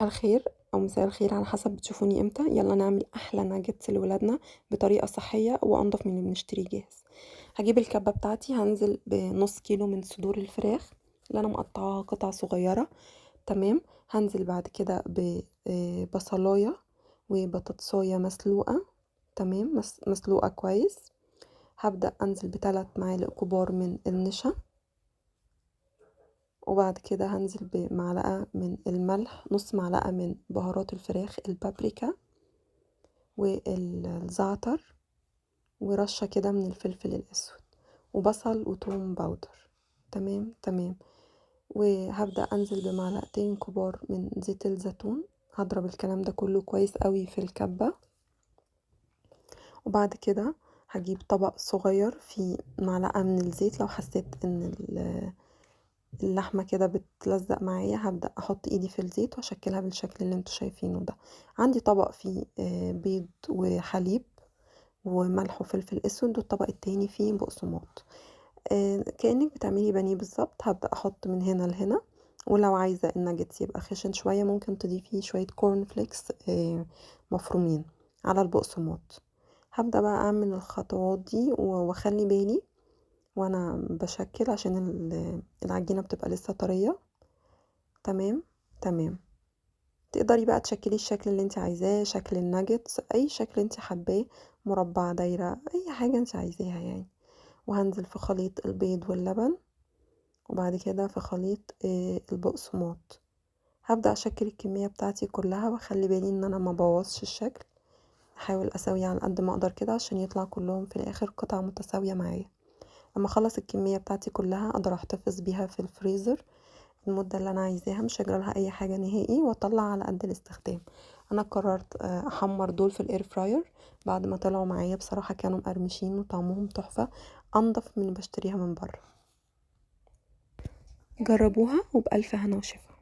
الخير أو مساء الخير على حسب بتشوفوني إمتى. يلا نعمل أحلى ناجتس لولادنا بطريقة صحية وأنضف من اللي بنشتريه جاهز. هجيب الكبة بتاعتي، هنزل بنص كيلو من صدور الفراخ اللي أنا مقطعاها قطع صغيرة، تمام. هنزل بعد كده ببصلاية وبطاطساية مسلوقة، تمام، مسلوقة كويس. هبدأ أنزل بثلاث معالق كبار من النشا، وبعد كده هنزل بمعلقة من الملح، نص معلقة من بهارات الفراخ، البابريكا والزعتر، ورشة كده من الفلفل الأسود، وبصل وتوم powder، تمام تمام. وهبدأ أنزل بمعلقتين كبار من زيت الزيتون. هضرب الكلام ده كله كويس قوي في الكبة. وبعد كده هجيب طبق صغير فيه معلقة من الزيت. لو حسيت ان اللحمة كده بتلزق معايا هبدأ احط ايدي في الزيت واشكلها بالشكل اللي انتوا شايفينه ده. عندي طبق فيه بيض وحليب وملح وفلفل اسود، والطبق التاني فيه بقسماط. كأنك بتعملي بانيه بالظبط. هبدأ احط من هنا لهنا، ولو عايزة الناجتس يبقى خشن شوية ممكن تضيفي شوية corn flakes مفرومين على البقسماط. هبدأ بقى اعمل الخطوات دي واخلي بالي وانا بشكل عشان العجينة بتبقى لسه طرية، تمام تمام. تقدري بقى تشكلي الشكل اللي انت عايزاه، شكل الناجتس، اي شكل انت حباه، مربع، دايرة، اي حاجة انت عايزاها. وهنزل في خليط البيض واللبن، وبعد كده في خليط البقسماط. هبدأ اشكل الكمية بتاعتي كلها، واخلي بالي ان انا ما بوظش الشكل، احاول اسويه على قد ما اقدر كده عشان يطلع كلهم في الاخر قطع متساوية معايا. لما اخلص الكمية بتاعتي كلها اقدر احتفظ بيها في الفريزر المدة اللي انا عايزاها، مش هيجرى لها اي حاجة نهائي، واطلع على قد الاستخدام. انا قررت احمر دول في ال air fryer بعد ما طلعوا معايا، بصراحة كانوا مقرمشين وطعمهم تحفة، انضف من اللي بشتريها من بره. جربوها وبألف هنا وشفا.